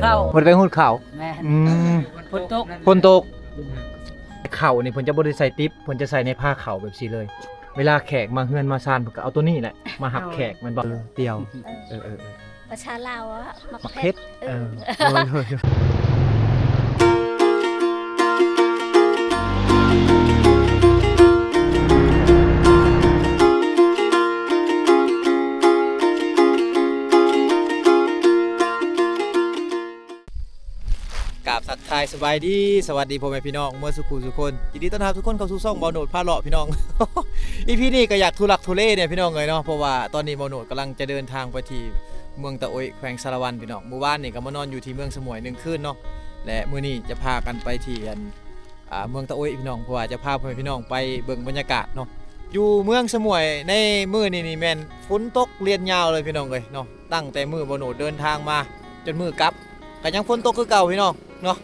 ເຂົ້າ ບໍ່ໄດ້ໄປຫຸດເຂົ້າ. ແມ່ນ ອືມ ຝົນຕົກ ຝົນຕົກ. ເຂົ້ານີ້ເພິ່ນຈະບໍ່ໄດ້ໃສ່ຕິບ ເພິ່ນຈະໃສ່ໃນພາເຂົ້າແບບຊີ້ເລີຍ. ເວລາແຂກມາເຮືອນມາຊານ ເພິ່ນກໍເອົາໂຕນີ້ແຫຼະມາຮັບແຂກ ແມ່ນບໍ່? ຕຽວ ເອີ ເອີ ເອີ ພາສາລາວວ່າໝາກເຜັດ ໝາກເຜັດ ເອີ ເອີ ໂດຍ ໂດຍ ໂດຍ. ກາບທັກທາຍສະບາຍດີ ສະຫວັດດີພໍ່ແມ່ພີ່ນ້ອງເໝິດສູ່ຜູ້ສູ່ຄົນ. ຍິນດີຕ້ອນຮັບທຸກຄົນເຂົ້າສູ່ຊ່ອງເບົາໂນດພາເລາະພີ່ນ້ອງ. ອີພີນີ້ກໍຢາກທຸລັກທຸເລແດ່ພີ່ນ້ອງເອີຍເນາະ ເພາະວ່າຕອນນີ້ເບົາໂນດກຳລັງຈະເດີນທາງໄປທີ່ເມືອງຕະໂອ້ຍ ແຂວງສາລະວັນພີ່ນ້ອງ. ມື້ວານນີ້ກໍມານອນຢູ່ທີ່ເມືອງສະໝວຍໜຶ່ງຄືນເນາະ ແລະ ມື້ນີ້ຈະພາກັນໄປທີ່ອັນ ອ່າ ເມືອງຕະໂອ້ຍພີ່ນ້ອງ ເພາະວ່າຈະພາພໍ່ແມ່ພີ່ນ້ອງໄປເບິ່ງບັນຍາກາດເນາະ. ຢູ່ເມືອງສະໝວຍໃນມື້ນີ້ນີ້ແມ່ນຝົນຕົກລຽນຍາວເລີຍພີ່ນ້ອງເອີຍເນາະ. ຕັ້ງແຕ່ມື້ເບົາໂນດເດີນທາງມາຈົນມື້ກັບ ກໍຍັງຝົນຕົກຄືເກົ່າພີ່ນ້ອງເນາະ.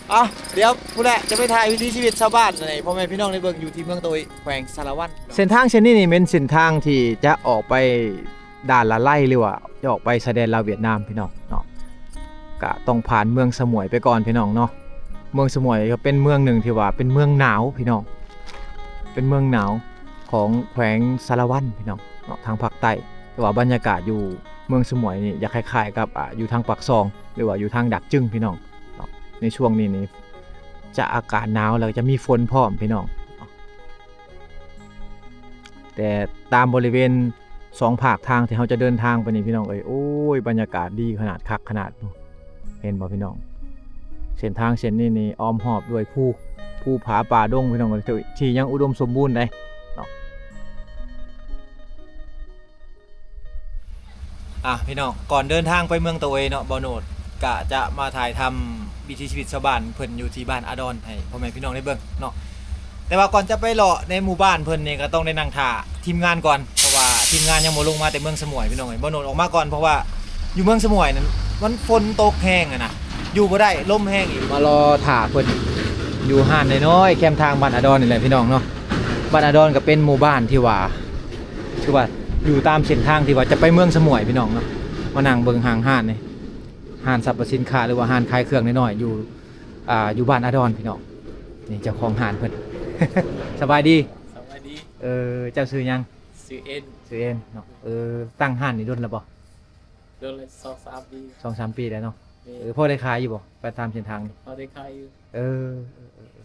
ເອົາ ດຽວພຸ້ນແຫຼະຈະໄປຖ່າຍວິຖີຊີວິດຊາວບ້ານໃຫ້ພໍ່ແມ່ພີ່ນ້ອງໄດ້ເບິ່ງຢູ່ທີ່ເມືອງຕະໂອ້ຍ ແຂວງສາລະວັນ. ເສັ້ນທາງເສັ້ນນີ້ນີ້ແມ່ນເສັ້ນທາງທີ່ຈະອອກໄປດ່ານລະໄລ ຫຼືວ່າຈະອອກໄປຊາຍແດນລາວຫວຽດນາມພີ່ນ້ອງເນາະ. ກະຕ້ອງຜ່ານເມືອງສະໝວຍໄປກ່ອນພີ່ນ້ອງເນາະ. ເມືອງສະໝວຍກໍເປັນເມືອງໜຶ່ງທີ່ວ່າເປັນເມືອງໜາວພີ່ນ້ອງ ເປັນເມືອງໜາວຂອງແຂວງສາລະວັນພີ່ນ້ອງເນາະ ທາງພາກໃຕ້. ແຕ່ວ່າບັນຍາກາດຢູ່ເມືອງສະໝວຍນີ້ຢາກຄ້າຍໆກັບ ອ່າ ຢູ່ທາງປາກຊ່ອງ ຫຼືວ່າຢູ່ທາງດາກຈຶງພີ່ນ້ອງເນາະ. ໃນຊ່ວງນີ້ນີ້ຈະອາກາດໜາວ ແລ້ວຈະມີຝົນພ້ອມພີ່ນ້ອງ. ແຕ່ຕາມບໍລິເວນສອງພາກທາງທີ່ເຮົາຈະເດີນທາງໄປນີ້ພີ່ນ້ອງເອີຍ ໂອ້ຍ ບັນຍາກາດດີຂະໜາດ ຄັກຂະໜາດ. ເຫັນບໍ່ພີ່ນ້ອງ? ເສັ້ນທາງເສັ້ນນີ້ນີ້ອ້ອມຮອບດ້ວຍພູ ພູຜາປ່າດົງພີ່ນ້ອງເອີຍ ທີ່ຍັງອຸດົມສົມບູນໃດ໋ເນາະ. ອ່ະ ພີ່ນ້ອງ ກ່ອນເດີນທາງໄປເມືອງຕະໂອ້ຍເນາະ ເບົາໂນດກະຈະມາຖ່າຍທຳວິຖີຊີວິດຊາວບ້ານເພິ່ນຢູ່ທີ່ບ້ານອາດອນໃຫ້ພໍ່ແມ່ພີ່ນ້ອງໄດ້ເບິ່ງເນາະ. ແຕ່ວ່າກ່ອນຈະໄປເລາະໃນໝູ່ບ້ານເພິ່ນນີ້ ກໍຕ້ອງໄດ້ນັ່ງຖ້າທີມງານກ່ອນ ເພາະວ່າທີມງານຍັງບໍ່ລົງມາແຕ່ເມືອງສະໝວຍພີ່ນ້ອງເອີຍ. ເບົາໂນດອອກມາກ່ອນ ເພາະວ່າຢູ່ເມືອງສະໝວຍນັ້ນມັນຝົນຕົກແຮງຫັ້ນນະ ຢູ່ບໍ່ໄດ້ ລົມແຮງອີກ. ມາລໍຖ້າເພິ່ນຢູ່ຮ້ານນ້ອຍໆແຄມທາງບ້ານອາດອນນີ້ແຫຼະພີ່ນ້ອງເນາະ. ບ້ານອາດອນກໍເປັນໝູ່ບ້ານທີ່ວ່າ ຖືວ່າຢູ່ຕາມເສັ້ນທາງທີ່ວ່າຈະໄປເມືອງສະໝວຍພີ່ນ້ອງເນາະ. ມານັ່ງເບິ່ງຫ້າງຮ້ານນີ້ ຮ້ານສັບພະສິນຄ້າ ຫຼືວ່າຮ້ານຂາຍເຄື່ອງນ້ອຍໆ ຢູ່ ອ່າ ຢູ່ບ້ານອາດອນພີ່ນ້ອງ. ນີ້ເຈົ້າຂອງຮ້ານເພິ່ນ ສະບາຍດີ. ສະບາຍດີ. ເອີ ເຈົ້າຊື່ຫຍັງ? ຊື່ເອັນ. ຊື່ເອັນເນາະ. ເອີ ຕັ້ງຮ້ານນີ້ດົນແລ້ວບໍ່? ດົນແລ້ວ ສອງສາມປີ. ສອງສາມປີແລ້ວເນາະ. ແມ່ນ. ເອີ ພໍໄດ້ຂາຍຢູ່ບໍ່? ໄປຕາມເສັ້ນທາງນີ້ ພໍໄດ້ຂາຍຢູ່. ເອີ ເອີ ເອີ ເອີ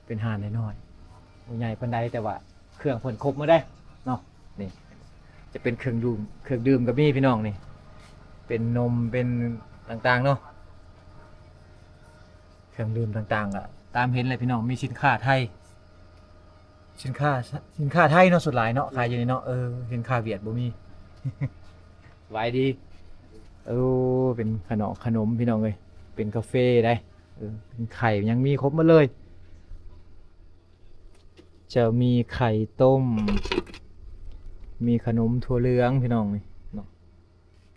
ເປັນຮ້ານນ້ອຍໆ ບໍ່ໃຫຍ່ປານໃດ ແຕ່ວ່າເຄື່ອງເພິ່ນຄົບໝົດເດ້ເນາະ. ນີ້ຈະເປັນເຄື່ອງດື່ມ ເຄື່ອງດື່ມກໍມີພີ່ນ້ອງ. ນີ້ເປັນນົມ ເປັນຕ່າງໆເນາະ ເຄື່ອງດື່ມຕ່າງໆ ກໍຕາມເຫັນແຫຼະພີ່ນ້ອງ. ມີສິນຄ້າໄທ ສິນຄ້າ ສິນຄ້າໄທເນາະ ສ່ວນຫຼາຍເນາະ ຂາຍຢູ່ນີ້ເນາະ. ເອີ ສິນຄ້າຫວຽດບໍ່ມີ. ສະບາຍດີ. ໂອ້ ເປັນຂະໜອກຂະໜົມພີ່ນ້ອງເອີຍ ເປັນກາເຟໄດ໋. ເອີ ເປັນໄຂ່ ຍັງມີຄົບໝົດເລີຍ. ຈະມີໄຂ່ຕົ້ມ ມີຂະໜົມຖົ່ວເຫຼືອງພີ່ນ້ອງນີ້ເນາະ.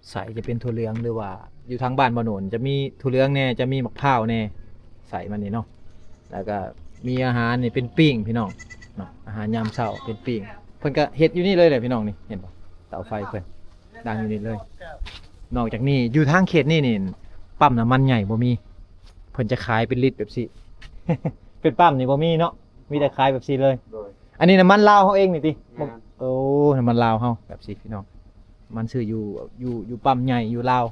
ໃສ່ຈະເປັນຖົ່ວເຫຼືອງ ຫຼືວ່າຢູ່ທາງບ້ານບໍ່ໂນນຈະມີຖົ່ວເຫຼືອງແດ່ ຈະມີໝາກພ້າວແດ່ ໃສ່ມັນນີ້ເນາະ. ແລ້ວກໍມີອາຫານນີ້ເປັນປີ້ງພີ່ນ້ອງເນາະ ອາຫານຍາມເຊົ້າເປັນປີ້ງ. ເພິ່ນກໍເຮັດຢູ່ນີ້ເລີຍແຫຼະພີ່ນ້ອງ ນີ້ເຫັນບໍ່ ເຕົາໄຟເພິ່ນ ຕັ້ງຢູ່ນີ້ເລີຍ. ນອກຈາກນີ້ຢູ່ທາງເຂດນີ້ນີ້ ປ້ຳນ້ຳມັນໃຫຍ່ບໍ່ມີ ເພິ່ນຈະຂາຍເປັນລິດແບບຊີ້ ເປັນປ້ຳນີ້ບໍ່ມີເນາະ ມີແຕ່ຂາຍແບບຊີ້ເລີຍ. ໂດຍ ອັນນີ້ນ້ຳມັນລາວເຮົາເອງນີ້ຕິ? ແມ່ນ. ໂອ້ ນ້ຳມັນລາວເຮົາແບບຊີ້ພີ່ນ້ອງ ມັນຊື້ຢູ່ ຢູ່ ຢູ່ປ້ຳໃຫຍ່ຢູ່ລາວ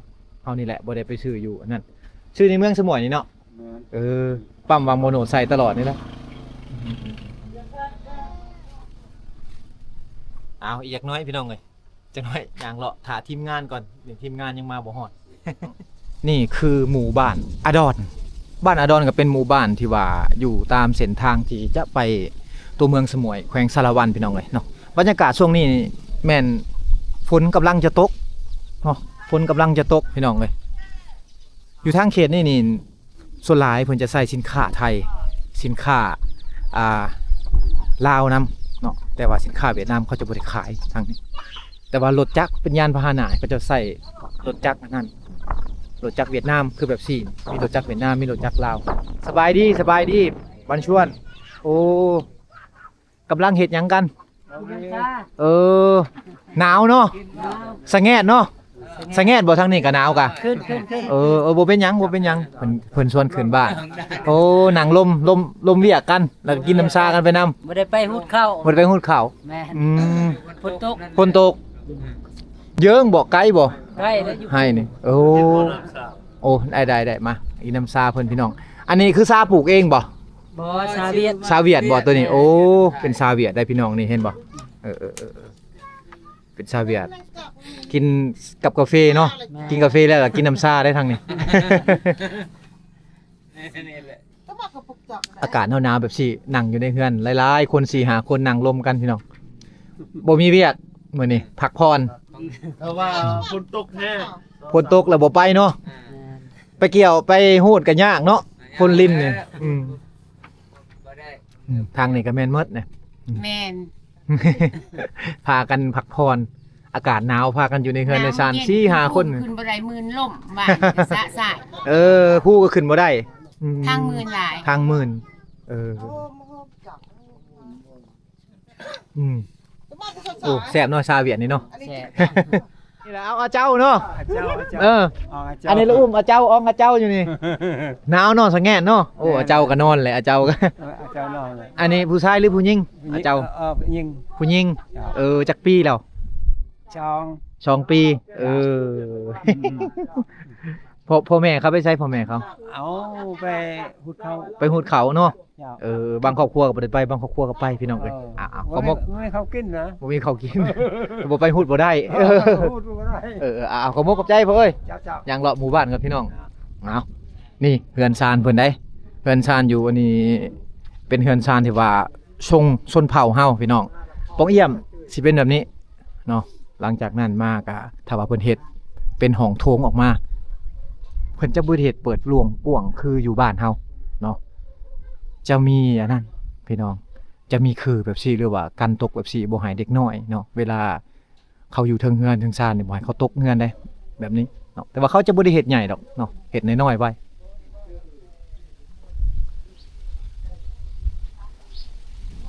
ເຮົານີ້ແຫຼະ ບໍ່ໄດ້ໄປຊື້ຢູ່ອັນນັ້ນ ຊື້ໃນເມືອງສະໝວຍນີ້ເນາະ. ແມ່ນ. ເອີ ປ້ຳວັງໂມໂນໃສ່ຕະຫຼອດນີ້ແຫຼະ. ເອົາ ອີກຈັກໜ້ອຍພີ່ນ້ອງເອີຍ ຈັກໜ້ອຍຍ່າງເລາະຖ້າທີມງານກ່ອນ ນີ້ທີມງານຍັງມາບໍ່ຮອດ. ນີ້ຄືໝູ່ບ້ານອາດອນ ບ້ານອາດອນກໍເປັນໝູ່ບ້ານທີ່ວ່າຢູ່ຕາມເສັ້ນທາງທີ່ຈະໄປຕົວເມືອງສະໝວຍ ແຂວງສາລະວັນ ພີ່ນ້ອງເອີຍເນາະ. ບັນຍາກາດຊ່ວງນີ້ແມ່ນຝົນກຳລັງຈະຕົກເນາະ ຝົນກຳລັງຈະຕົກພີ່ນ້ອງເອີຍ. ຢູ່ທາງເຂດນີ້ນີ້ ສ່ວນຫຼາຍເພິ່ນຈະໃຊ້ສິນຄ້າໄທ ສິນຄ້າ ອ່າ ລາວນຳເນາະ ແຕ່ວ່າສິນຄ້າຫວຽດນາມເຂົາຈະບໍ່ໄດ້ຂາຍທາງນີ້. ແຕ່ວ່າລົດຈັກເປັນຍານພາຫະນະ ເຂົາເຈົ້າໃຊ້ລົດຈັກອັນນັ້ນ ລົດຈັກຫວຽດນາມ ຄືແບບຊີ້ ມີລົດຈັກຫວຽດນາມ ມີລົດຈັກລາວ. ສະບາຍດີ ສະບາຍດີ ບັນຊວນ. ໂອ້ ກຳລັງເຮັດຫຍັງກັນ? ເອີ ໜາວເນາະ ສະແງດເນາະ. ສະແງດບໍ່ ທາງນີ້ກໍໜາວກະ ຂຶ້ນ ຂຶ້ນ ຂຶ້ນ ເອີ ເອີ ບໍ່ເປັນຫຍັງ ບໍ່ເປັນຫຍັງ ເພິ່ນ ເພິ່ນຊວນຂຶ້ນບ້ານ. ໂອ້ ນັ່ງລົມ ລົມ ລົມວຽກກັນ ແລ້ວກໍກິນນ້ຳຊາກັນໄປນຳ. ບໍ່ໄດ້ໄປຫຸດເຂົ້າ ບໍ່ໄດ້ໄປຫຸດເຂົ້າ. ແມ່ນ ອືມ ຝົນຕົກ ຝົນຕົກ. ເຢິງບໍ່ ໄກບໍ່ ໃກ້ແລ້ວຢູ່ ໃຫ້ນີ້. ໂອ້ ໂອ້ ໄດ້ ໄດ້ ໄດ້ ມາ ອີນ້ຳຊາເພິ່ນ ພີ່ນ້ອງ. ອັນນີ້ຄືຊາປູກເອງບໍ່? ບໍ່ ຊາຫວຽດ ຊາຫວຽດບໍ່ໂຕນີ້? ໂອ້ ເປັນຊາຫວຽດໄດ໋ ພີ່ນ້ອງ ນີ້ ເຫັນບໍ່? ເອີ ເອີ ເອີ ເປັນຊາຫວຽດ ກິນກັບກາເຟເນາະ. ແມ່ນ ກິນກາເຟແລ້ວກໍກິນນ້ຳຊາໄດ້ທາງນີ້. ອາກາດໜາວໆແບບຊີ້ ນັ່ງຢູ່ໃນເຮືອນຫຼາຍໆຄົນ ສີ່ຫ້າຄົນ ນັ່ງລົມກັນ ພີ່ນ້ອງ ບໍ່ມີວຽກມື້ນີ້ ພັກຜ່ອນ. ເພາະວ່າຝົນຕົກແຮງ ຝົນຕົກແລ້ວບໍ່ໄປເນາະ. ອ່າ ໄປກ່ຽວໄປຫູດກໍຍາກເນາະ ຝົນລິນນີ້. ອືມ ບໍ່ໄດ້ ອືມ ທາງນີ້ກໍແມ່ນໝົດນະ. ແມ່ນ ພາກັນພັກຜ່ອນ ອາກາດໜາວ ພາກັນຢູ່ໃນເຮືອນໃນຊານ ໜາວເຢັນ ສີ່ຫ້າຄົນ ຂຶ້ນບໍ່ໄດ້ ມື່ນລົມ ວ່າຊະຊາຍ. ເອີ ພູກໍຂຶ້ນບໍ່ໄດ້. ອືມ ທາງມື່ນຫຼາຍ ທາງມື່ນ. ເອີ ອືມ ໂອ້ ແຊບເນາະ ຊາຫວຽດນີ້ເນາະ. ແຊບ ນີ້ລະ ເອົາອາເຈົ້າເນາະ ອາເຈົ້າ ອາເຈົ້າ. ເອີ ເອົາອາເຈົ້າ ອັນນີ້ລະ ອຸ້ມອາເຈົ້າ ອອງອາເຈົ້າຢູ່ນີ້. ໜາວເນາະ ສະແງດເນາະ. ໂອ້ ແມ່ນ ອາເຈົ້າກໍນອນແຫຼະ ອາເຈົ້າກໍ ເອີ ອາເຈົ້ານອນແຫຼະ. ອັນນີ້ຜູ້ຊາຍຫຼືຜູ້ຍິງ? ຜູ້ຍິງ ອາເຈົ້າ. ເອີ ເອີ ຜູ້ຍິງ ເອີ ຈັກປີແລ້ວ? ສອງ ສອງປີ. ເອີ ອືມ ພໍ່ ພໍ່ແມ່ເຂົາໄປໃສ ພໍ່ແມ່ເຂົາ? ເອົາ ໄປຫຸດເຂົ້າ ໄປຫຸດເຂົ້າເນາະ. ເຈົ້າ ເອີ ບາງຄອບຄົວກໍບໍ່ໄດ້ໄປ ບາງຄອບຄົວກໍໄປ ພີ່ນ້ອງເອີຍ. ເອີ ເອົາ ເອົາ ບໍ່ມີ ຂອບມົກ ບໍ່ມີເຂົ້າກິນນະ ບໍ່ມີເຂົ້າກິນ ບໍ່ໄປຫຸດບໍ່ໄດ້. ເອີ ຫຸດບໍ່ໄດ້. ເອີ ເອີ ເອົາ ຂອບມົກຂອບໃຈພໍ່ເອີຍ. ເຈົ້າ ເຈົ້າ ຍ່າງເລາະໝູ່ບ້ານກ່ອນ ພີ່ນ້ອງ. ເອົາ ນີ້ເຮືອນຊານເພິ່ນໃດ ເຮືອນຊານຢູ່ອັນນີ້ ເປັນເຮືອນຊານທີ່ວ່າຊົງຊົນເຜົ່າເຮົາ ພີ່ນ້ອງ. ປ່ອງຢ້ຽມຊິເປັນແບບນີ້ ເນາະ. ຫຼັງຈາກນັ້ນມາກະ ຖ້າວ່າເພິ່ນເຮັດເປັນຫ້ອງໂຖງອອກມາ ເພິ່ນຈະບໍ່ໄດ້ເຮັດເປີດໂລ່ງກວ້າງຄືຢູ່ບ້ານເຮົາເນາະ. ຈະມີອັນນັ້ນ ພີ່ນ້ອງ ຈະມີຄືແບບຊີ້ ຫຼືວ່າກັນຕົກແບບຊີ້ ບໍ່ໃຫ້ເດັກນ້ອຍເນາະ ເວລາເຂົາຢູ່ເທິງເຮືອນເທິງຊານນີ້ ບໍ່ໃຫ້ເຂົາຕົກເຮືອນເດ້ ແບບນີ້ເນາະ. ແຕ່ວ່າເຂົາຈະບໍ່ໄດ້ເຮັດໃຫຍ່ດອກເນາະ ເຮັດນ້ອຍໆໄວ້.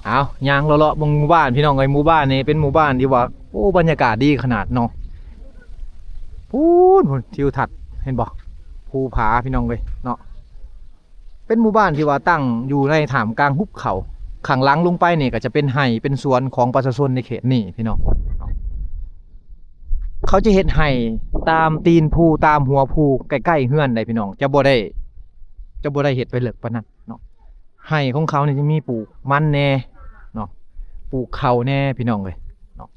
ເອົາ ຍ່າງເລາະໆເບິ່ງໝູ່ບ້ານ ພີ່ນ້ອງເອີຍ. ໝູ່ບ້ານນີ້ເປັນໝູ່ບ້ານທີ່ວ່າ ໂອ້ ບັນຍາກາດດີຂະໜາດເນາະ. ພຸ້ນ ທິວທັດ ເຫັນບໍ່? ພູຜາ ພີ່ນ້ອງເອີຍເນາະ. ເປັນໝູ່ບ້ານທີ່ວ່າຕັ້ງຢູ່ໃນທ່າມກາງຫຸບເຂົາ. ຂ້າງຫຼັງລົງໄປນີ້ກໍຈະເປັນໄຮ່ເປັນສວນຂອງປະຊາຊົນໃນເຂດນີ້ ພີ່ນ້ອງ. ເຂົາຈະເຮັດໄຮ່ຕາມຕີນພູ ຕາມຫົວພູ ໃກ້ໆເຮືອນໃດ໋ ພີ່ນ້ອງ. ຈະບໍ່ໄດ້ ຈະບໍ່ໄດ້ເຮັດໄປເລິກປານນັ້ນເນາະ. ໄຮ່ຂອງເຂົານີ້ຈະມີປູກມັນແດ່ເນາະ ປູກເຂົ້າແດ່ ພີ່ນ້ອງເອີຍເນາະ.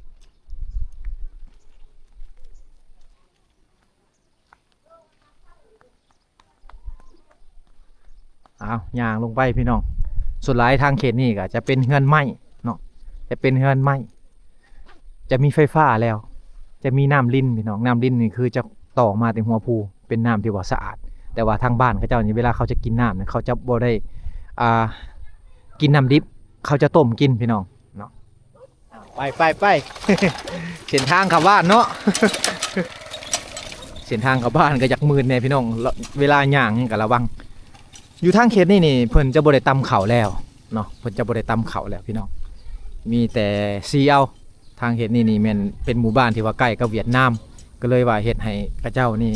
ອ້າວ ຍ່າງລົງໄປ ພີ່ນ້ອງ. ສ່ວນຫຼາຍທາງເຂດນີ້ກໍຈະເປັນເຮືອນໄມ້ເນາະ ຈະເປັນເຮືອນໄມ້ ຈະມີໄຟຟ້າແລ້ວ ຈະມີນ້ຳລິນ ພີ່ນ້ອງ. ນ້ຳລິນນີ້ຄືຈະຕໍ່ມາແຕ່ຫົວພູ ເປັນນ້ຳທີ່ວ່າສະອາດ. ແຕ່ວ່າທາງບ້ານເຂົາເຈົ້ານີ້ ເວລາເຂົາຈະກິນນ້ຳນີ້ ເຂົາຈະບໍ່ໄດ້ ອ່າ ກິນນ້ຳດິບ ເຂົາຈະຕົ້ມກິນ ພີ່ນ້ອງເນາະ. ໄປ ໄປ ໄປ ເສັ້ນທາງເຂົ້າບ້ານເນາະ. ເສັ້ນທາງເຂົ້າບ້ານກໍຢາກມື່ນແດ່ ພີ່ນ້ອງ. ເວລາຍ່າງນີ້ກໍລະວັງ. ຢູ່ທາງເຂດນີ້ນີ້ ເພິ່ນຈະບໍ່ໄດ້ຕຳເຂົ້າແລ້ວເນາະ ເພິ່ນຈະບໍ່ໄດ້ຕຳເຂົ້າແລ້ວ ພີ່ນ້ອງ. ມີແຕ່ຊີເອົາ. ທາງເຂດນີ້ນີ້ແມ່ນເປັນໝູ່ບ້ານທີ່ວ່າໃກ້ກັບຫວຽດນາມ ກໍເລີຍວ່າເຮັດໃຫ້ເຂົາເຈົ້ານີ້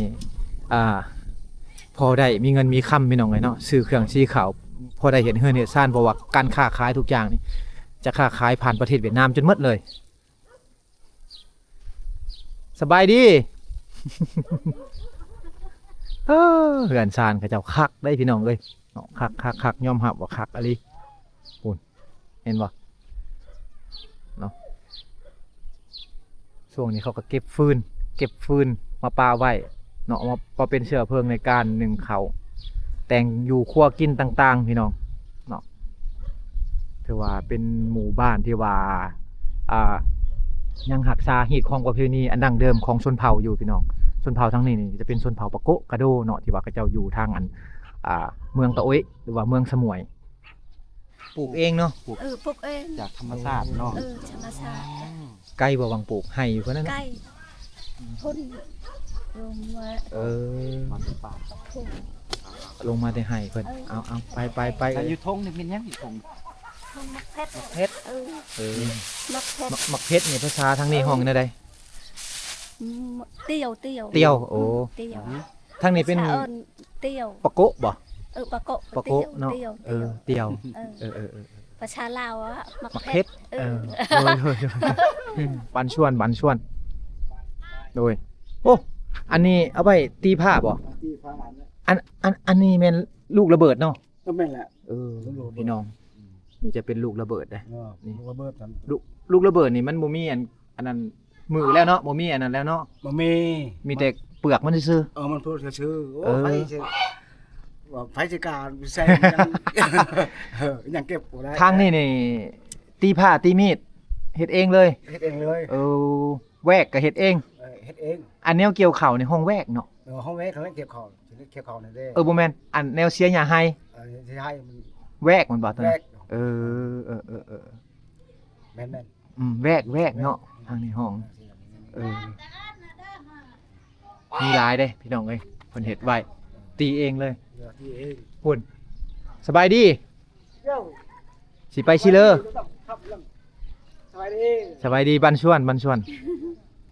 ອ່າ ພໍໄດ້ມີເງິນມີຄຳ ພີ່ນ້ອງເອີຍເນາະ. ຊື້ເຄື່ອງຊື້ເຂົ້າ ພໍໄດ້ເຮັດເຮືອນເຮັດຊານ ເພາະວ່າການຄ້າຂາຍທຸກຢ່າງນີ້ ຈະຄ້າຂາຍຜ່ານປະເທດຫວຽດນາມຈົນໝົດເລີຍ. ສະບາຍດີ. ເອີ ເຮືອນຊານເຂົາເຈົ້າຄັກເດ້ ພີ່ນ້ອງເອີຍເນາະ. ຄັກ ຄັກ ຄັກ ຍອມຮັບວ່າຄັກອີ່ຫຼີ. ພຸ້ນ ເຫັນບໍ່ເນາະ. ຊ່ວງນີ້ເຂົາກໍເກັບຟືນ ເກັບຟືນມາປະໄວ້ເນາະ ມາ ມາເປັນເຊື້ອເພີງໃນການໜຶ້ງເຂົ້າ ແຕ່ງຢູ່ຄົວກິນຕ່າງໆ ພີ່ນ້ອງເນາະ. ຖືວ່າເປັນໝູ່ບ້ານທີ່ວ່າ ອ່າ ຍັງຮັກສາຮີດຄອງປະເພນີອັນດັ້ງເດີມຂອງຊົນເຜົ່າຢູ່ ພີ່ນ້ອງ. ຊົນເຜົ່າທາງນີ້ນີ້ຈະເປັນຊົນເຜົ່າປະໂກະກະໂດເນາະ ທີ່ວ່າເຂົາເຈົ້າຢູ່ທາງອັນ ອ່າ ເມືອງຕະໂອ້ຍ ຫຼືວ່າເມືອງສະໝວຍ. ປູກເອງເນາະ ເອີ ປູກເອງ ຈາກທຳມະຊາດເນາະ. ເອີ ທຳມະຊາດ. ໄກບໍ່ ຫວ່າງປູກໄຮ່ຢູ່ເພິ່ນນັ້ນ? ໄກ ພຸ້ນ ລົງມາ ເອີ ມາແຕ່ປ່າ ພຸ້ນ ລົງມາແຕ່ໄຮ່ເພິ່ນ. ເອີ ເອົາ ເອົາ ໄປ ໄປ ໄປ. ແລ້ວຢູ່ທົ່ງນີ້ແມ່ນຫຍັງ? ຢູ່ທົ່ງ ທົ່ງໝາກເຜັດ ໝາກເຜັດ. ເອີ ເອີ ໝາກເຜັດ ໝາກ ໝາກເຜັດນີ້ພາສາທາງນີ້ ເອີ ຮ້ອງແນວໃດ? ອືມ ຕຽວ ຕຽວ ຕຽວ ໂອ້ ຕຽວ ທາງນີ້ເປັນ ພາສາເອີ້ນຕຽວ ປະໂກະບໍ່? ເອີ ປະໂກະ ປະໂກະເນາະ ຕຽວ ເອີ ຕຽວ ເອີ ເອີ ເອີ ເອີ ພາສາລາວອະ ໝາກເຜັດ ໝາກເຜັດ ເອີ ເອີ ໂດຍ ໂດຍ ໂດຍ ບັນຊວນ ບັນຊວນ ໂດຍ ໂອ້ ອັນນີ້ເອົາໄວ້ຕີພ້າບໍ່? ຕີພ້າ ອັນ ອັນ ອັນນີ້ແມ່ນລູກລະເບີດເນາະ? ກໍແມ່ນແຫຼະ ເອີ ລູກລະເບີດ ພີ່ນ້ອງ ອືມ ນີ້ຈະເປັນລູກລະເບີດເດ້ ເອີ ນີ້ ລູກລະເບີດນັ້ນ ລູກ ລູກລະເບີດນີ້ມັນບໍ່ມີອັນ ອັນນັ້ນມືແລ້ວເນາະ ບໍ່ມີອັນນັ້ນແລ້ວເນາະ ບໍ່ມີ ມີແຕ່ເປືອກມັນຊື່ໆ ເອີ ມັນເປືອກຊື່ໆ ໂອ້ ເອີ ໃຜຊິ ວ່າໃຜຊິກ້າໃສ່ຫຍັງ ເອີ ຫຍັງເກັບບໍ່ໄດ້ ທາງນີ້ນີ້ຕີພ້າຕີມີດເຮັດເອງເລີຍ ເຮັດເອງເລີຍ ເອີ ແວກກໍເຮັດເອງ ເອີ ເຮັດເອງ ອັນແນວກ່ຽວເຂົ້ານີ້ຮ້ອງແວກເນາະ ເອີ ຮ້ອງແວກ ຮ້ອງແວກກ່ຽວເຂົ້າ ກ່ຽວເຂົ້ານີ້ເດ້ ເອີ ບໍ່ແມ່ນ ອັນແນວເສຍຫຍ້າໄຮ່ ເອີ ເສຍຫຍ້າໄຮ່ມັນ ແວກມັນບໍ່ ຕົວນັ້ນ ແວກ ເອີ ເອີ ເອີ ເອີ ແມ່ນໆ ອືມ ແວກ ແວກເນາະ ແວກ ທາງນີ້ຮ້ອງ ເອີ ເອີ ມີຫຼາຍເດ້ພີ່ນ້ອງເອີຍ ເພິ່ນເຮັດໄວ້ ຕີເອງເລີຍ ເອີ ຕີເອງ ພຸ້ນ ສະບາຍດີ ຊິໄປຊິເລີ ສະບາຍດີ ສະບາຍດີ ບັນຊວນ ບັນຊວນ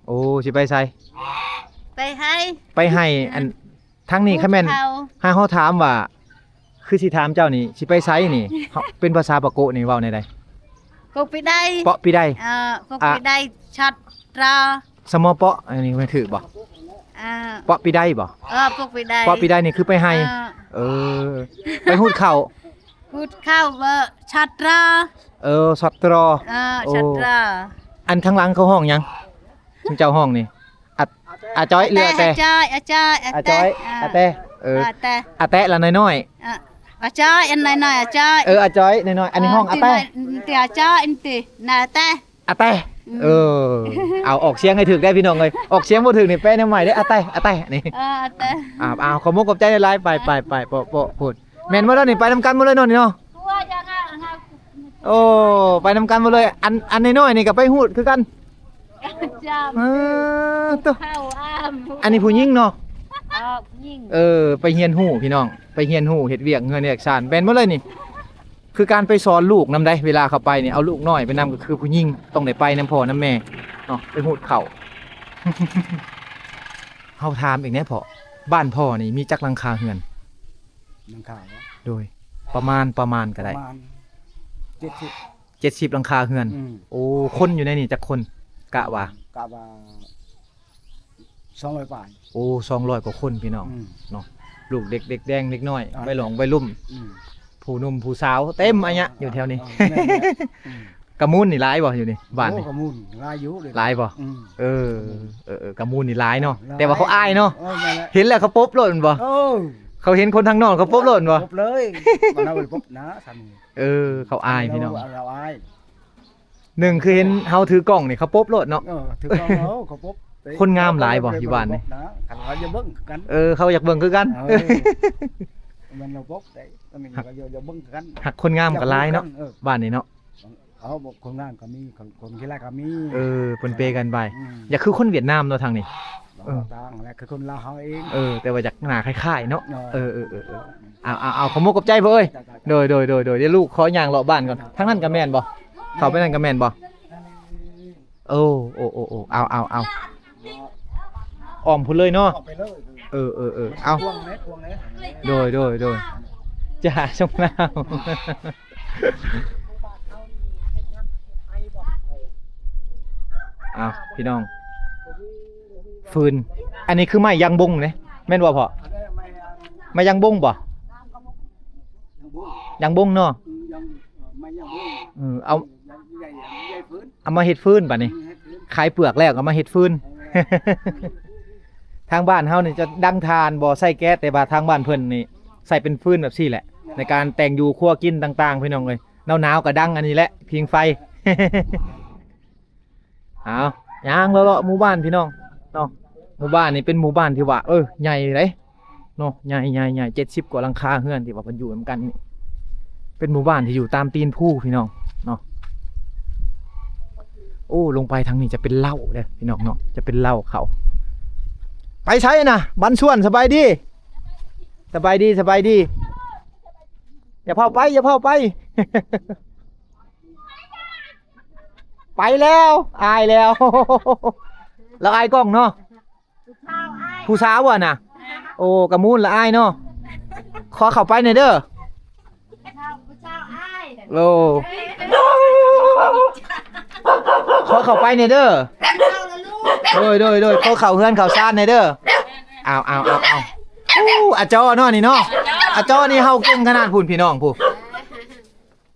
ໂອ້ ຊິໄປໃສ? ໄປໄຮ່ ໄປໄຮ່ ອັນ ທາງນີ້ຄັນແມ່ນ ຫາເຮົາຖາມວ່າ ຄືຊິຖາມເຈົ້ານີ້ ຊິໄປໃສນີ້ ເປັນພາສາປາໂກະນີ້ເວົ້າແນວໃດ? ກົກປີໄດ ເປາະປີໄດ ເອີ ກົກປີໄດ ຊັດຕຣາ ສະໝໍເປາະ ອັນນີ້ແມ່ນຖືກບໍ່? ເອີ ເປາະປີໄດບໍ່? ເອີ ປົກປີໄດ ເປາະປີໄດນີ້ຄືໄປໄຮ່ ເອີ ເອີ ໄປຫູດເຂົ້າ ຫູດເຂົ້າ ເອີ ຊັດຕຣາ ເອີ ຊັດຕຣາ ເອີ ໂອ້ ຊັດຕຣາ ອັນທາງຫຼັງເຂົາຮ້ອງຫຍັງ? ຊຸມເຈົ້າຮ້ອງນີ້ ອາ ອາຈ້ອຍ ຫຼື ອາແຕ? ອາຈ້ອຍ ອາຈ້ອຍ ອາແຕ ອາຈ້ອຍ ອາແຕ ເອີ ອາແຕ ອາແຕລະນ້ອຍໆ ອາ ອາຈ້ອຍ ອັນນ້ອຍໆ ອາຈ້ອຍ ເອີ ອາຈ້ອຍນ້ອຍໆ ອັນນີ້ຮ້ອງອາແຕ ອາແຕ ອາແຕ ອາແຕ ອາແຕ ອາແຕ ອາແຕ ອືມ ເອີ ເອົາອອກສຽງໃຫ້ຖືກໄດ້ພີ່ນ້ອງເອີຍ ອອກສຽງບໍ່ຖືກນີ້ແປແນວໃໝ່ເດ້ ອາແຕ ອາແຕ ນີ້ ເອີ ອາແຕ ອາ ເອົາ ຂອບມຸກຂອບໃຈຫຼາຍໆ ໄປ ໄປ ໄປ ເປາະ ເປາະ ພຸ້ນ ແມ່ນບໍ່ລະນີ້ ໄປນຳກັນໝົດເລີຍເນາະນີ້ເນາະ ໂອ້ ໄປນຳກັນໝົດເລີຍ ອັນ ອັນນ້ອຍໆນີ້ກໍໄປຫູດຄືກັນ ເອີ ໂຕ ອັນນີ້ຜູ້ຍິງເນາະ ເອີ ຜູ້ຍິງ ເອີ ໄປຮຽນຮູ້ພີ່ນ້ອງ ໄປຮຽນຮູ້ເຮັດວຽກເຮືອນວຽກຊານ ແມ່ນໝົດເລີຍນີ້ ຄືການໄປສອນລູກນຳໃດ ເວລາເຂົາໄປນີ້ ເອົາລູກນ້ອຍໄປນຳ ກໍຄືຜູ້ຍິງຕ້ອງໄດ້ໄປນຳພໍ່ນຳແມ່ເນາະ ໄປຫູດເຂົ້າ ເຮົາຖາມອີກແດ່ພໍ່ ບ້ານພໍ່ນີ້ມີຈັກຫຼັງຄາເຮືອນ? ຫຼັງຄາເນາະ ໂດຍ ປະມານ ປະມານກໍໄດ້ ປະມານເຈັດສິບ ເຈັດສິບຫຼັງຄາເຮືອນ ອືມ ໂອ້ ຄົນຢູ່ໃນນີ້ຈັກຄົນ? ກະວ່າ ກະວ່າສອງຮ້ອຍປາຍ ໂອ້ ສອງຮ້ອຍກວ່າຄົນພີ່ນ້ອງ ອືມ ເນາະ ລູກເດັກເດັກແດງເດັກນ້ອຍ ອ່າ ໄວຫຼອງໄວລຸ້ມ ອືມ ຜູ້ໜຸ່ມຜູ້ສາວເຕັມອາຍະຢູ່ແຖວນີ້ ເອີ ແມ່ນໆ ອືມ ກະມູນນີ້ຫຼາຍບໍ່ຢູ່ນີ້ ບ້ານນີ້? ໂອ້ ກະມູນຫຼາຍຢູ່ເດ ຫຼາຍບໍ່? ອືມ ເອີ ເອີ ເອີ ກະມູນນີ້ຫຼາຍເນາະ ຫຼາຍ ແຕ່ວ່າເຂົາອາຍເນາະ ເອີ ແມ່ນແຫຼະ ເຫັນແລ້ວເຂົາປົບໂລດແມ່ນບໍ່? ໂອ້ ເຂົາເຫັນຄົນທາງນອກເຂົາປົບໂລດແມ່ນບໍ່? ປົບເລີຍ ມັນເອົາໄປປົບນະ ຊັ້ນ ເອີ ເຂົາອາຍພີ່ນ້ອງ ເຮົາອາຍ ໜຶ່ງຄືເຫັນເຮົາຖືກ້ອງນີ້ເຂົາປົບໂລດເນາະ ເອີ ຖືກ້ອງເຮົາເຂົາປົບ ຄົນງາມຫຼາຍບໍ່ຢູ່ບ້ານນີ້? ນະ ຄັນເຂົາຢາກເບິ່ງຄືກັນ ເອີ ເຂົາຢາກເບິ່ງຄືກັນ ເອີ ແມ່ນລາວປົບໄດ້ ອັນນີ້ກໍຢາກ ຢາກເບິ່ງຄືກັນ ຮັກຄົນງາມກໍຫຼາຍເນາະ ເອີ ບ້ານນີ້ເນາະ ເອົາ ຄົນງາມກໍມີ ຄົນ ຄົນຂີ້ຮ້າຍກໍມີ ເອີ ເພິ່ນເປກັນໄປ ອືມ ຢາກຄືຄົນຫວຽດນາມເນາະທາງນີ້ ເອີ ຕ່າງແຫຼະ ຄືຄົນລາວເຮົາເອງ ເອີ ແຕ່ວ່າຢາກໜ້າຄ້າຍໆເນາະ ເອີ ເອີ ເອີ ເອີ ເອົາ ເອົາ ເອົາ ຂອບມຸກຂອບໃຈພໍ່ເອີຍ ໂດຍ ໂດຍ ໂດຍ ໂດຍ ດຽວລູກຂໍຍ່າງເລາະບ້ານກ່ອນ ທາງນັ້ນກໍແມ່ນບໍ່? ເຂົ້າໄປນັ້ນກໍແມ່ນບໍ່? ໂອ້ ໂອ້ ໂອ້ ໂອ້ ເອົາ ເອົາ ເອົາ ອ້ອມພຸ້ນເລີຍເນາະ ອ້ອມໄປເລີຍ ເອີ ເອີ ເອີ ເອົາ ກວ້າງແຫຼະ ກວ້າງແຫຼະ ໂດຍ ໂດຍ ໂດຍ ຈາຊົງລາວ ອ້າວ ພີ່ນ້ອງ ຟືນ ອັນນີ້ຄືໄມ້ຢາງບົງເດ້ ແມ່ນບໍ່ພໍ່? ໄມ້ຢາງບົງບໍ່? ຢາງບົງເນາະ ອືມ ຢາງ ເອີ ໄມ້ຢາງບົງ ເອີ ເອົາ ຢາງໃຫຍ່ ໃຫຍ່ຟືນ ເອົາມາເຮັດຟືນບາດນີ້ ອືມ ເຮັດຟືນ ຂາຍເປືອກແລ້ວກໍມາເຮັດຟືນ ເອີ ທາງບ້ານເຮົານີ້ຈະດັງຖ່ານ ບໍ່ໃຊ້ແກັສ ແຕ່ວ່າທາງບ້ານເພິ່ນນີ້ໃຊ້ເປັນຟືນແບບຊີ້ແຫຼະ ໃນການແຕ່ງຢູ່ຄົວກິນຕ່າງໆ ພີ່ນ້ອງເອີຍ ໜາວໆກໍດັງອັນນີ້ແຫຼະ ຜິງໄຟ ເອົາ ຍ່າງເລາະໆໝູ່ບ້ານພີ່ນ້ອງເນາະ ໝູ່ບ້ານນີ້ເປັນໝູ່ບ້ານທີ່ວ່າ ເອີ ໃຫຍ່ເດ້ເນາະ ໃຫຍ່ໆໆ ເຈັດສິບກວ່າຫຼັງຄາເຮືອນທີ່ວ່າເພິ່ນຢູ່ນຳກັນນີ້ ເປັນໝູ່ບ້ານທີ່ຢູ່ຕາມຕີນພູພີ່ນ້ອງເນາະ ໂອ້ ລົງໄປທາງນີ້ຈະເປັນເລົ້າເດ້ພີ່ນ້ອງເນາະ ຈະເປັນເລົ້າເຂົ້າ ໄປໃສນະ ບັນຊວນ ສະບາຍດີ ສະບາຍດີ ສະບາຍດີ ຢ່າເຝົ້າໄປ ຢ່າເຝົ້າໄປ. ໄປແລ້ວ ອາຍແລ້ວ ລາວອາຍກ້ອງເນາະ. ຜູ້ສາວບໍ່ນະ? ໂອ້ ກະມູນລະອາຍເນາະ. ຂໍເຂົ້າໄປແດ່ເດີ. ໂອ້ ຂໍເຂົ້າໄປແດ່ເດີ. ໂດຍ ໂດຍ ໂດຍ ຂໍເຂົ້າເຮືອນເຂົ້າຊານແດ່ເດີ. ອ້າວ ອ້າວ ອ້າວ ອ້າວ ໂອ້ ອາຈໍເນາະນີ້ເນາະ. ອາຈໍນີ້ເຮົາເກັ່ງຂະໜາດພຸ້ນ ພີ່ນ້ອງ ຜູ້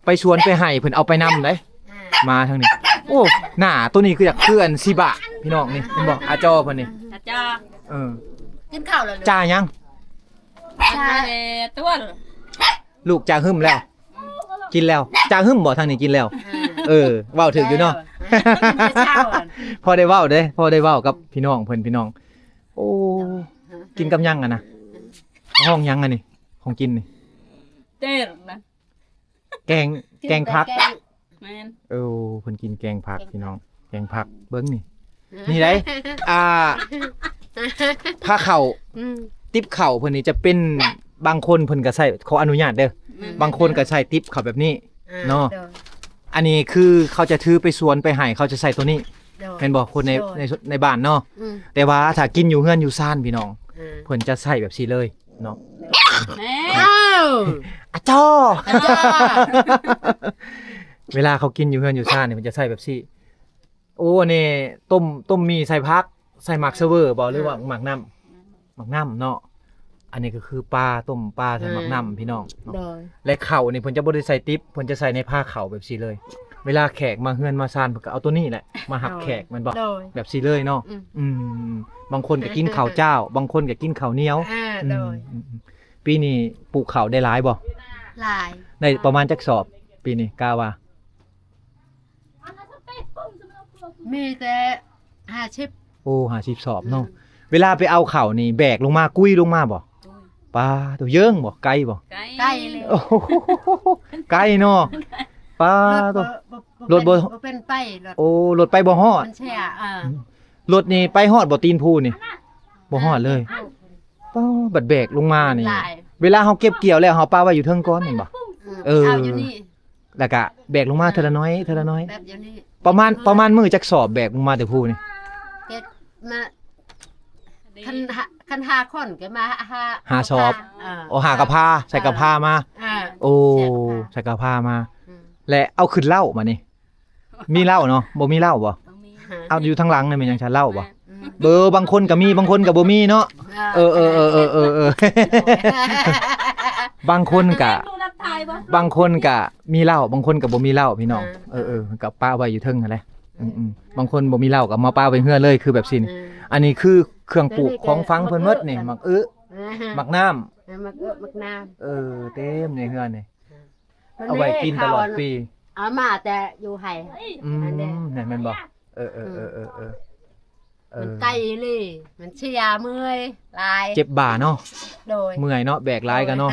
ໄປສວນໄປໄຮ່ເພິ່ນເອົາໄປນຳໄດ໋. ອ່າ ມາທາງນີ້ ໂອ້ ໜ້າໂຕນີ້ຄືຢາກຄືອັນຊີບະ ພີ່ນ້ອງ ນີ້ເຫັນບໍ່? ອາຈໍເພິ່ນນີ້ ອາຈໍ ເອີ ກິນເຂົ້າແລ້ວ ຈ່າຫຍັງ? ຈ່າ ແຕ່ຕົວະ ລູກຈ່າຫຶ້ມແລ້ວ ກິນແລ້ວ. ຈ່າຫຶ້ມບໍ່ ທາງນີ້ກິນແລ້ວ. ອ່າ ເອີ ເວົ້າຖືກຢູ່ເນາະ. ເຈົ້າ ພໍໄດ້ເວົ້າເດ້ ພໍໄດ້ເວົ້າກັບພີ່ນ້ອງເພິ່ນ ພີ່ນ້ອງ. ໂອ້ ກິນກັບຫຍັງຫັ້ນນະ? ຫ້ອງຫຍັງອັນນີ້ ຂອງກິນນີ້? ເຕີນນະ ແກງ ແກງຜັກ. ແມ່ນ ເອີ ເພິ່ນກິນແກງຜັກ ກິນແກງ ພີ່ນ້ອງ ແກງຜັກ. ເບິ່ງນີ້ ນີ້ໄດ໋ ອ່າ ພາເຂົ້າ ອືມ ຕິບເຂົ້າເພິ່ນນີ້ຈະເປັນ ບາງຄົນເພິ່ນກະໃສ່ ຂໍອະນຸຍາດເດີ ແມ່ນ ບາງຄົນກະໃສ່ຕິບເຂົ້າແບບນີ້ ອ່າ ເນາະ. ໂດຍ ອັນນີ້ຄືເຂົາຈະຖືໄປສວນໄປໄຮ່ ເຂົາຈະໃສ່ໂຕນີ້ ໂດຍ ແມ່ນບໍ່? ຄົນໃນ ໂດຍ ໃນ ໃນບ້ານເນາະ. ອືມ ແຕ່ວ່າຖ້າກິນຢູ່ເຮືອນຢູ່ຊານ ພີ່ນ້ອງ ອ່າ ເພິ່ນຈະໃສ່ແບບຊີ້ເລີຍ ເນາະ. ແມ່ນ ອ້າວ ອາຈໍ ອາຈໍ ເວລາເຂົາກິນຢູ່ເຮືອນຢູ່ຊານນີ້ ເພິ່ນຈະໃສ່ແບບຊີ້. ໂອ້ ອັນນີ້ຕົ້ມ ຕົ້ມໝີ່ໃສ່ຜັກ ໃສ່ໝາກສະເຫວີບໍ່ ຫຼືວ່າ ອ່າ ໝາກນ້ຳ? ໝາກນ້ຳເນາະ. ອັນນີ້ກໍຄືປາ ຕົ້ມປາໃສ່ ອ່າ ໝາກນ້ຳ ພີ່ນ້ອງເນາະ. ໂດຍ ແລະ ເຂົ້ານີ້ເພິ່ນຈະບໍ່ໄດ້ໃສ່ຕິບ ເພິ່ນຈະໃສ່ໃນພາເຂົ້າແບບຊີ້ເລີຍ. ເວລາແຂກມາເຮືອນມາຊານ ເພິ່ນກໍເອົາໂຕນີ້ແຫຼະມາຮັບແຂກ ໂດຍ ແມ່ນບໍ່? ໂດຍ ແບບຊີ້ເລີຍເນາະ. ອືມ ອືມ ບາງຄົນກໍກິນເຂົ້າຈ້າວ ບາງຄົນກໍກິນເຂົ້າໜຽວ. ອ່າ ອືມ ໂດຍ ອືມ ອືມ ປີນີ້ປູກເຂົ້າໄດ້ຫຼາຍບໍ່? ຫຼາຍ ໄດ້ປະມານຈັກສອບປີນີ້ ກະວ່າ? ມີແຕ່ຫ້າສິບ. ໂອ້ ຫ້າສິບສອບເນາະ. ອືມ ເວລາໄປເອົາເຂົ້ານີ້ ແບກລົງມາ ກຸຍລົງມາບໍ່? ກຸຍ ປາໂຕ ເຢິງບໍ່? ໄກບໍ່? ໄກ ໄກເລີຍ. ໂອ້ ໄກເນາະ. ປາໂຕ ລົດບໍ່ ລົດບໍ່ ບໍ່ ບໍ່ເປັນໄປ ລົດ ໂອ້ ລົດໄປບໍ່ຮອດ ມັນເສຍ. ອ່າ ອືມ ລົດນີ້ໄປຮອດບໍ່ ຕີນພູນີ້? ບໍ່ຮອດເລີຍ. ອ່າ ຕີນພູ ປາ ບັດແບກລົງມານີ້ ຫຼາຍ ເວລາເຮົາເກັບກ່ຽວແລ້ວ ເຮົາປະໄວ້ຢູ່ເທິງກ່ອນແມ່ນບໍ່? ອືມ ເອີ ເອົາຢູ່ນີ້ ແລ້ວກະແບກລົງມາເທື່ອລະໜ້ອຍ ເທື່ອລະໜ້ອຍ. ແບກຢູ່ນີ້ ປະມານ ປະມານມື້ຈັກສອບແບກລົງມາແຕ່ພູນີ້? ເກັບມາ ຄັນ ຄັນຫ້າຄົນກໍມາຫ້າ ຫ້າສອບ. ເອີ ໂອ້ ຫ້າກະພາ ໃສ່ກະພາມາ. ເອີ ໂອ້ ໃສ່ກະພາ ໃສ່ກະພາມາ. ອືມ ແລະເອົາຂຶ້ນເລົ້າບາດນີ້ ມີເຫຼົ້າເນາະ ບໍ່ມີເຫຼົ້າບໍ່? ບໍ່ມີ. ເອົາ ຢູ່ທາງຫຼັງນີ້ແມ່ນຫຍັງຊະ ເຫຼົ້າບໍ່? ແມ່ນ ອືມ ເອີ ບາງຄົນກໍມີ ບາງຄົນກໍບໍ່ມີເນາະ. ເອີ ເອີ ເອີ ເອີ ເອີ ເອີ ບາງຄົນກະ ບາງຄົນກະມີເຫຼົ້າ ບາງຄົນກະບໍ່ມີເຫຼົ້າ ພີ່ນ້ອງ. ເອີ ເອີ ເອີ ກໍປະໄວ້ຢູ່ເທິງຫັ້ນແຫຼະ. ອືມ ອືມ ບາງຄົນບໍ່ມີເຫຼົ້າກໍມາປະໄວ້ເຮືອນເລີຍ ຄືແບບຊີ້ນີ້. ອືມ ອັນນີ້ຄືເຄື່ອງປູກຂອງຝັງເພິ່ນໝົດນີ້ ໝາກອຶ ໝາກນ້ຳ ໝາກອຶ ໝາກນ້ຳ. ເອີ ເຕັມໃນເຮືອນນີ້ ເອົາໄວ້ກິນຕະຫຼອດປີ. ເອົາມາແຕ່ຢູ່ໄຮ່. ອືມ ນັ້ນແມ່ນບໍ່? ເອີ ເອີ ເອີ ເອີ ມັນໄກອີ່ຫຼີ ມັນເສຍ ເມື່ອຍຫຼາຍ ເຈັບບ່າເນາະ. ໂດຍ ເມື່ອຍເນາະ ແບກຫຼາຍກໍເນາະ.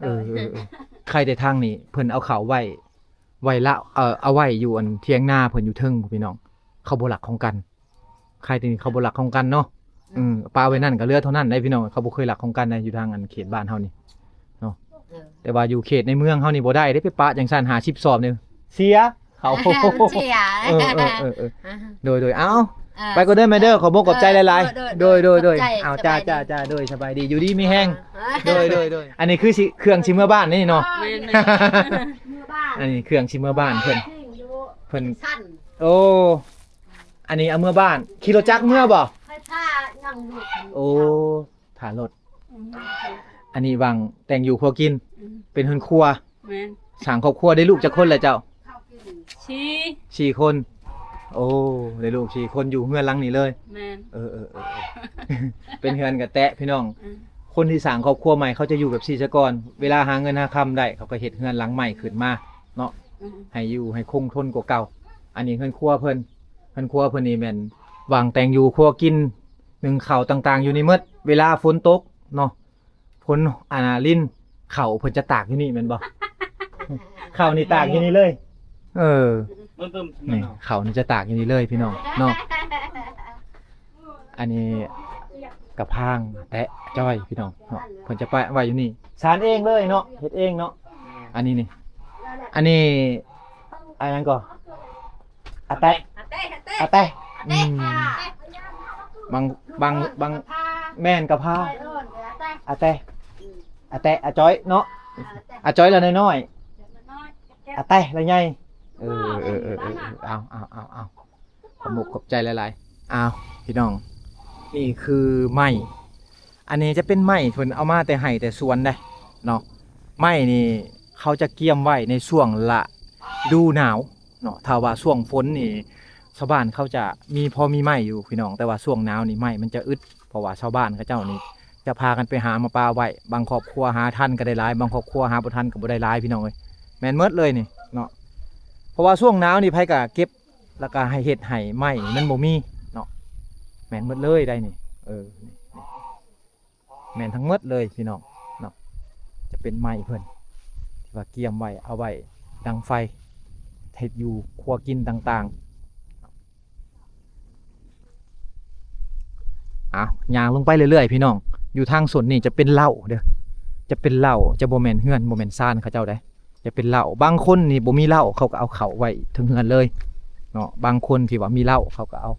ໂດຍ ເອີ ເອີ ເອີ ໄຄແຕ່ທາງນີ້ເພິ່ນເອົາເຂົ້າໄວ້ ໄວ້ລະ ເອີ ເອົາໄວ້ຢູ່ອັນຖຽງນາເພິ່ນຢູ່ເທິງ ພີ່ນ້ອງ ເຂົາບໍ່ລັກຂອງກັນ. ໄຄແຕ່ນີ້ເຂົາບໍ່ລັກຂອງກັນເນາະ. ອືມ ອືມ ປະໄວ້ນັ້ນກໍເຫຼືອເທົ່ານັ້ນໄດ໋ ພີ່ນ້ອງ ເຂົາບໍ່ເຄີຍລັກຂອງກັນໃດ໋ ຢູ່ທາງອັນເຂດບ້ານເຮົານີ້ເນາະ. ເອີ ແຕ່ວ່າຢູ່ເຂດໃນເມືອງເຮົານີ້ບໍ່ໄດ້ເດ້ ໄປປະຈັ່ງຊັ້ນ ຫ້າສິບສອບນີ້ເສຍ ເຂົາ ເສຍ. ເອີ ເອີ ເອີ ເອີ ອ່າ ໂດຍ ໂດຍ ເອົາ ອ່າ ໄປກ່ອນເດີແມ່ເດີ ຂອບອົກຂອບໃຈຫຼາຍໆ. ເອີ ໂດຍ ໂດຍ ໂດຍ ຂອບໃຈ ເອົາ ສະບາຍດີ ຈ້າ ຈ້າ ໂດຍ ສະບາຍດີ ຢູ່ດີມີແຮງ. ອ່າ ໂດຍ ໂດຍ ໂດຍ ອັນນີ້ຄືຊິ ເຄື່ອງຊິເມືອບ້ານນີ້ເນາະ. ແມ່ນໆ ອັນນີ້ເຄື່ອງຊິເມືອບ້ານເພິ່ນ ເພິ່ນ ໂອ້ ອັນນີ້ເອົາເມືອບ້ານ ຂີ່ລົດຈັກເມືອບໍ່? ໄຟຟ້າຍັງຢູ່. ໂອ້ ຖ້າລົດ. ອືມ ອັນນີ້ຫວ່າງແຕ່ງຢູ່ຄົວກິນ. ອືມ ເປັນເຮືອນຄົວ. ແມ່ນ ສ້າງຄອບຄົວ ໄດ້ລູກຈັກຄົນແລ້ວເຈົ້າ? ສີ່ ສີ່ຄົນ. ໂອ້ ໄດ້ລູກສີ່ຄົນ ຢູ່ເຮືອນຫຼັງນີ້ເລີຍ. ແມ່ນ ເອີ ເອີ ເອີ ເອີ ເປັນເຮືອນກະແຕະ ພີ່ນ້ອງ. ອືມ ຄົນທີ່ສ້າງຄອບຄົວໃໝ່ ເຂົາຈະຢູ່ແບບຊີ້ຊະກ່ອນ ເວລາຫາເງິນຫາຄຳໄດ້ ເຂົາກໍເຮັດເຮືອນຫຼັງໃໝ່ຂຶ້ນມາເນາະ. ອືມ ໃຫ້ຢູ່ໃຫ້ຄົງທົນກວ່າເກົ່າ. ອັນນີ້ເຮືອນຄົວເພິ່ນ ເຮືອນຄົວເພິ່ນນີ້ແມ່ນຫວ່າງແຕ່ງຢູ່ຄົວກິນ ໜຶ້ງເຂົ້າຕ່າງໆຢູ່ນີ້ໝົດ. ເວລາຝົນຕົກເນາະ ຝົນ ອັນນ່າ ລິນ ເຂົ້າເພິ່ນຈະຕາກຢູ່ນີ້ແມ່ນບໍ່? ເຂົ້ານີ້ຕາກຢູ່ນີ້ເລີຍ. ເອີ ນີ້ເຂົ້ານີ້ຈະຕາກຢູ່ນີ້ເລີຍ ພີ່ນ້ອງເນາະ. ອັນນີ້ກະພາງແຕະຈ້ອຍ ພີ່ນ້ອງເນາະ ເພິ່ນຈະປະໄວ້ຢູ່ນີ້ ສານເອງເລີຍເນາະ ເຮັດເອງເນາະ. ອັນນີ້ນີ້ ອັນນີ້ ອັນຫຍັງກໍ ອາແຕະ ອາແຕະ ອາແຕະ ອາແຕະ. ອືມ ອາແຕະ ບາງ ບາງ ບາງ ແມ່ນກະພາ ອາແຕ ອາແຕ ອາຈ້ອຍເນາະ ອາຈ້ອຍລະນ້ອຍໆ ອາແຕລະໃຫຍ່ ເອີ ເອີ ເອີ ເອີ ເອີ ເອົາ ເອົາ ເອົາ ເອົາ ຂອບມຸກຂອບໃຈຫຼາຍໆ ອ້າວ ພີ່ນ້ອງ ນີ້ຄືໄມ້ ອັນນີ້ຈະເປັນໄມ້ເພິ່ນເອົາມາແຕ່ໄຮ່ແຕ່ສວນເດ້ເນາະ ໄມ້ນີ້ເຂົາຈະກຽມໄວ້ໃນຊ່ວງລະດູໜາວເນາະ ຖ້າວ່າຊ່ວງຝົນນີ້ຊາວບ້ານເຂົາຈະມີພໍມີໄມ້ຢູ່ພີ່ນ້ອງ ແຕ່ວ່າຊ່ວງໜາວນີ້ໄມ້ມັນຈະອຶດ ເພາະວ່າຊາວບ້ານເຂົາເຈົ້ານີ້ຈະພາກັນໄປຫາມາປະໄວ້ ບາງຄອບຄົວຫາທັນກໍໄດ້ຫຼາຍ ບາງຄອບຄົວຫາບໍ່ທັນກໍບໍ່ໄດ້ຫຼາຍພີ່ນ້ອງເອີຍ ແມ່ນໝົດເລີຍນີ້ເນາະ ເພາະວ່າຊ່ວງໜາວນີ້ໃຜກໍເກັບ ແລ້ວກໍໃຫ້ເຮັດໃຫ້ໄມ້ນີ້ມັນບໍ່ມີເນາະ ແມ່ນໝົດເລີຍໄດ໋ນີ້ ເອີ ນີ້ ນີ້ ແມ່ນທັງໝົດເລີຍພີ່ນ້ອງເນາະ ຈະເປັນໄມ້ເພິ່ນທີ່ວ່າກຽມໄວ້ ເອົາໄວ້ດັງໄຟ ເຮັດຢູ່ຄົວກິນຕ່າງໆ ອ່ະ ຍ່າງລົງໄປເລື້ອຍໆ ພີ່ນ້ອງ ຢູ່ທາງສົ້ນນີ້ຈະເປັນເລົ້າເດີ້ ຈະເປັນເລົ້າ ຈະບໍ່ແມ່ນເຮືອນ ບໍ່ແມ່ນຊານເຂົາເຈົ້າໃດ ຈະເປັນເລົ້າ ບາງຄົນນີ້ບໍ່ມີເລົ້າ ເຂົາກໍເອົາເຂົ້າໄວ້ເທິງເຮືອນເລີຍເນາະ ບາງຄົນທີ່ວ່າມີເລົ້າ ເຂົາກໍເອົາ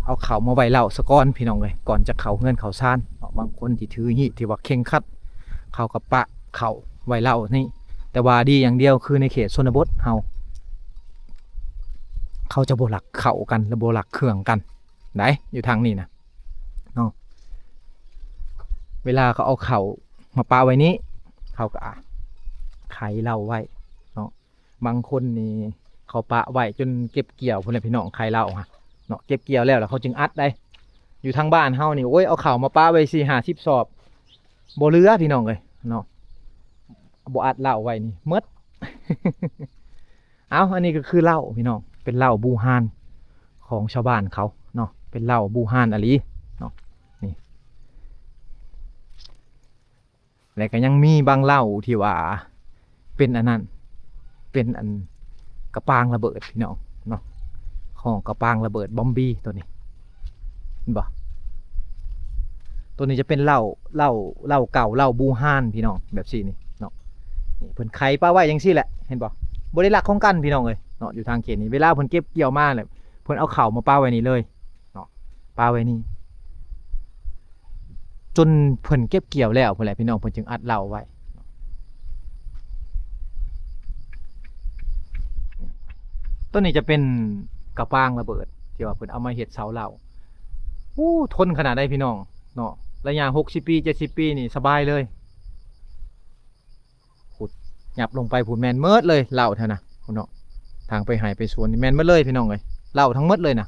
ເອົາເຂົ້າມາໄວ້ເລົ້າສາກ່ອນ ພີ່ນ້ອງເອີຍ ກ່ອນຈະເຂົ້າເຮືອນເຂົ້າຊານເນາະ ບາງຄົນທີ່ຖືຮີດ ທີ່ວ່າເຄັ່ງຄັດ ເຂົາກໍປະເຂົ້າໄວ້ເລົ້ານີ້ ແຕ່ວ່າດີຢ່າງດຽວຄືໃນເຂດຊົນນະບົດເຮົາ ເຂົາຈະບໍ່ລັກເຂົ້າກັນ ແລະ ບໍ່ລັກເຄື່ອງກັນໃດ໋ ຢູ່ທາງນີ້ນະເນາະ ເວລາເຂົາເອົາເຂົ້າມາປະໄວ້ນີ້ ເຂົາກໍ ອ່ະ ໄຂເລົ້າໄວ້ເນາະ ບາງຄົນນີ້ເຂົາປະໄວ້ຈົນເກັບກ່ຽວພຸ້ນແຫຼະ ພີ່ນ້ອງ ໄຂ່ເລົ້າຫັ້ນເນາະ ເກັບກ່ຽວແລ້ວ ແລ້ວເຂົາຈຶ່ງອັດໄດ໋ ຢູ່ທາງບ້ານເຮົານີ້ ໂອ້ຍ ເອົາເຂົ້າມາປະໄວ້ສີ່ຫ້າສິບສອບ ບໍ່ເຫຼືອ ພີ່ນ້ອງເອີຍເນາະ ບໍ່ອັດເລົ້າໄວ້ນີ້ໝົດ ເອົ້າ ອັນນີ້ກໍຄືເລົ້າ ພີ່ນ້ອງ ເປັນເລົ້າບູຮານຂອງຊາວບ້ານເຂົາເນາະ ເປັນເລົ້າບູຮານອີ່ຫຼີເນາະ ນີ້ ແລະກໍຍັງມີບາງເລົ້າທີ່ວ່າເປັນອັນນັ້ນ ເປັນອັນກະປາງລະເບີດພີ່ນ້ອງເນາະ ຫ້ອງກະປາງລະເບີດບອມບີໂຕນີ້ ເຫັນບໍ່ ໂຕນີ້ຈະເປັນເຫຼົ້າ ເຫຼົ້າ ເຫຼົ້າເກົ່າ ເຫຼົ້າບູຮານພີ່ນ້ອງ ແບບຊີ້ນີ້ເນາະ ນີ້ເພິ່ນໄຂປະໄວ້ຈັ່ງຊີ້ແຫຼະ ເຫັນບໍ່ ບໍ່ໄດ້ລັກຂອງກັນພີ່ນ້ອງເອີຍເນາະ ຢູ່ທາງເຂດນີ້ ເວລາເພິ່ນເກັບກ່ຽວມາແລ້ວ ເພິ່ນເອົາເຂົ້າມາປະໄວ້ນີ້ເລີຍ ເນາະ ປະໄວ້ນີ້ ຈົນເພິ່ນເກັບກ່ຽວແລ້ວພຸ້ນແຫຼະພີ່ນ້ອງ ເພິ່ນຈຶ່ງອັດເຫຼົ້າໄວ້ ໂຕນີ້ຈະເປັນກະປາງລະເບີດ ທີ່ວ່າເພິ່ນເອົາມາເຮັດເສົາເຫຼົ້າ ໂອ້ ທົນຂະໜາດໃດພີ່ນ້ອງເນາະ ໄລຍະຫົກສິບປີ ເຈັດສິບປີນີ້ສະບາຍເລີຍ ພຸ້ນ ຫຍັບລົງໄປພຸ້ນ ແມ່ນໝົດເລີຍເຫຼົ້າແຖວນະ ພຸ້ນເນາະ ທາງໄປໄຮ່ໄປສວນນີ້ແມ່ນໝົດເລີຍພີ່ນ້ອງເອີຍ ເຫຼົ້າທັງໝົດເລີຍນະ